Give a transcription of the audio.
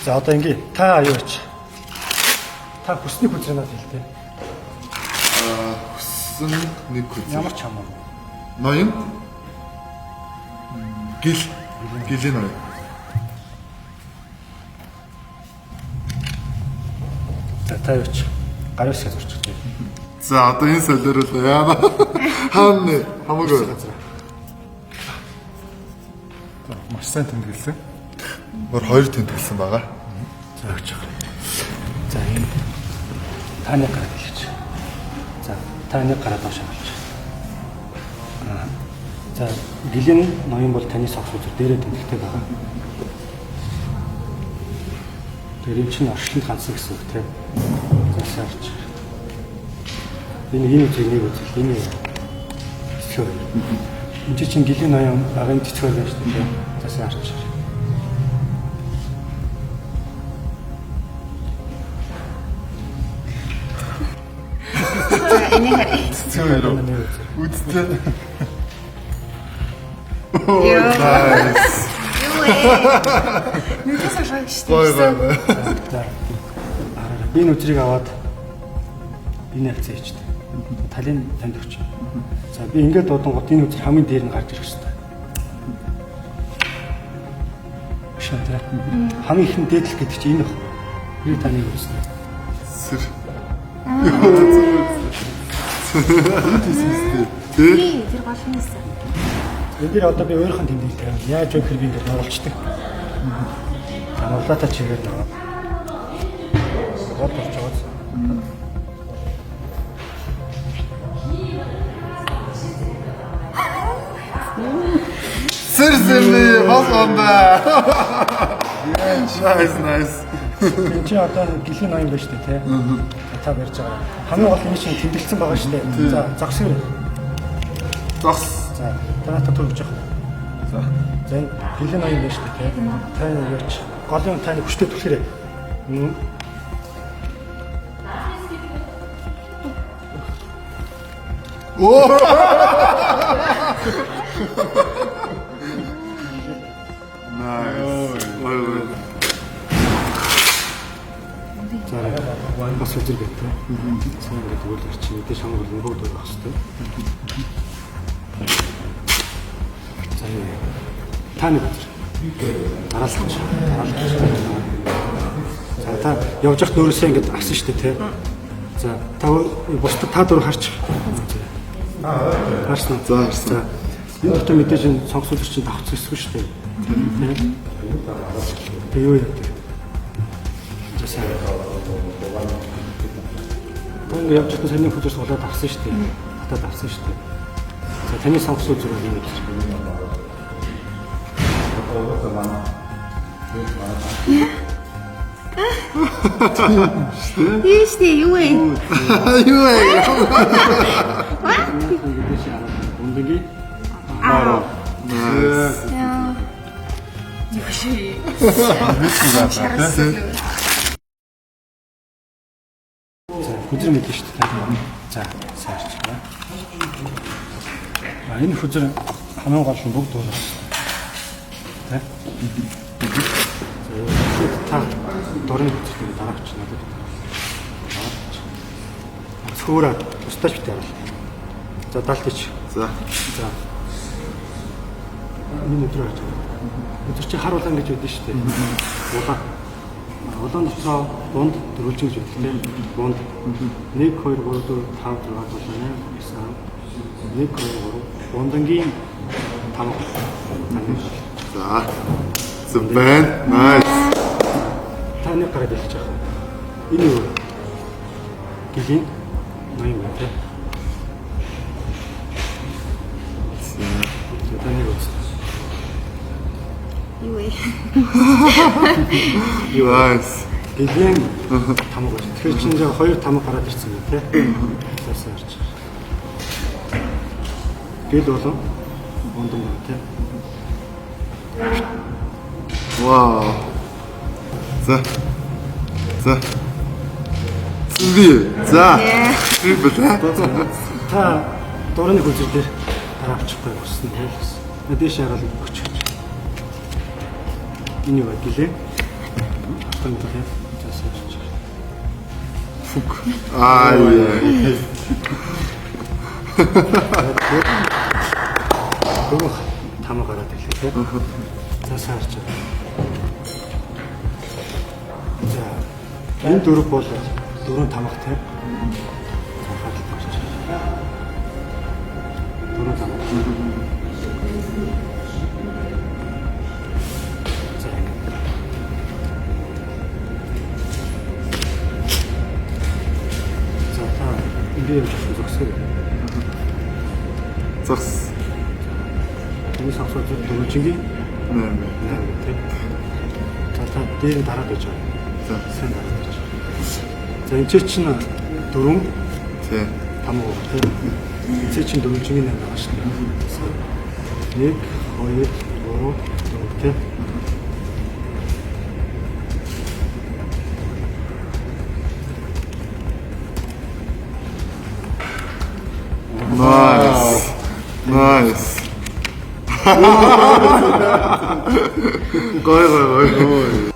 За одоо ингээ та аюу ач. Та хүсний хүзрээ надад хэлтэй. Хүссэн нэг хүзэр. Ямар ч хамаагүй. Ноён. Гил. Гэлээ ноён. За та юу ч гарын үсгээ зурчих тийм. За одоо энэ солиорол яана. Хаана хамаагүй. Газар. Маш сайн тэмдэглэсэн. Мөр хоёр тэмдэглэсэн байгаа. За өгч байгаа. За энэ таны гараад хэлж. За таны гараад доош авч. Аа. За гэлэн ноён бол таны согс үзэр дээрээ тэмдэгтэй байгаа. Тэр юм чинь орчлонд ганцсан гэсэн үг тийм. За сарч. Энэ энэ үзэг нэг үзэл энэ цэцгээр. Энд чинь гэлэн ноён багын цэцгээр байж тийм. За сарч. За энийг харъя. Цэцгээр Нэг үзэл. Үдтэй. Йоо. Nice. Юу вэ? Нүдээс хашаа шүү Гой дээ. гой. За. Хараарай. Би энэ өдрийг аваад энэ хавцаа хийчихдээ. Талын танд өгч. За би ингээд дуудангууд энэ өдөр хамгийн дээр нь гарч ирэх хэрэгтэй. Шин тэ. Хамгийн ихэн дээдлэх гэдэг чинь энэ баг. Би таныг үзнэ. Сэр. Тэ. Тий, тэр гол нь эсэ. Энэ дээр одоо би өөрийнх нь тэмдэглэл тавина. Яаж вэ гэхээр би ингээд нурлцдаг. За нурлаатай чигээр нураа. Гол болж байгаа. Сэр сэрний болгоно. Nice nice. Энэ чинь одоо гэлэн ноён байна шүү дээ, тий. Та барьж байгаа. Хамгийн гол нь энэ чинь тэмдэглэсэн байгаа шүү дээ. За зогсгоор. Зогс. За та надад төр өгч явах. За. За энэ гэлэн ноён байна шүү дээ, тий. Та юу ч гол юм таны хүчтэй түлхээрэй. Оо. Nice. Гой гой. За бас үзэр бай тий. Сайн ингээд тэгвэл арчи мэдээ шамаг бол бүгд байх хэрэгтэй. За юу. Та нэг үзэр. Дараалал. Дараалал. За та явж байхад нөрөөсөө ингээд авсан шүү дээ, тий. За та бусдад та дөрөв харч. Харсан уу? За харсан. За энэ дотор мэдээж энэ сонгоцол чинь давхцах хэсэг шүү дээ. Тэ? Тэг юу яадаг? За сайн. Та ингэ явж байгаа саний хүчээр суулаад авсан шүү дээ. Татаад авсан шүү дээ. За таны сонгоцол зүрх юу гэж байна? Тий шүү дээ, юу вэ? Юу вэ? Ингээд шаараа. Унданги. Аа. Nice. Яа. Юу шээ. За хүзэр мэдэн шүү дээ. За сайн арчлаа. А энэ хүзэр хамгийн гол нь бүгд дуурай шүү дээ. Тэ? За тэгэхээр та дурын хүзэртэй дараагч надад дараач. Цөөрэ устдаач битээ авал. За далд ич. За. За. Энэ өдрөө харж байгаа. Өдөр чи хар улаан гэж байдсан шүү дээ. Улаан. Улаан дотроо дунд дөрвөлжин гэж байдаг тийм. Дунд 1 2 3 4 5 6 7 8 9 1 2 3 Бундангийн 5. За. Зүг байна. Nice. Та нэг гараад илж байгаа. Энэ юу вэ? Гэлэн ноён байна тийм. За та нэг үз. Юу вэ? Nice. Гэлэн тамга байна. Тэгэхээр чинь жаа хоёр тамга гараад ирсэн юм тий. За сайн харж. Гэл болон ундан байна тий. Вау. За. За. Зүби. За. Трипл. Та дурын хүзэр дээр дараа авчихгүй хүссэн тий л гэсэн. Дээш хараад өгч. Энэ юу вэ гэлээ? Хатан тий. За сайн харж. Фүк. Аа яа. Дөрөв тамга гараад ирлээ тий. За сайн харж. За энэ дөрөв бол дөрөв тамга тий. За хадалт гарч. Дөрөв тамга. За ингэ. За та ингэ явж зогсоо. Зогс. Энэ сонсоод дөрөв чингийн 8. 8 тий. За та дээр нь дараад байж байгаа. За. Сайн дараад байж байгаа. За энэ чинь дөрөв Тий. тамга тий. Энэ чинь дөрөв чингийн 8 байгаа шүү дээ. 1 2 3 4 тий. Nice. Nice. Гой гой гой.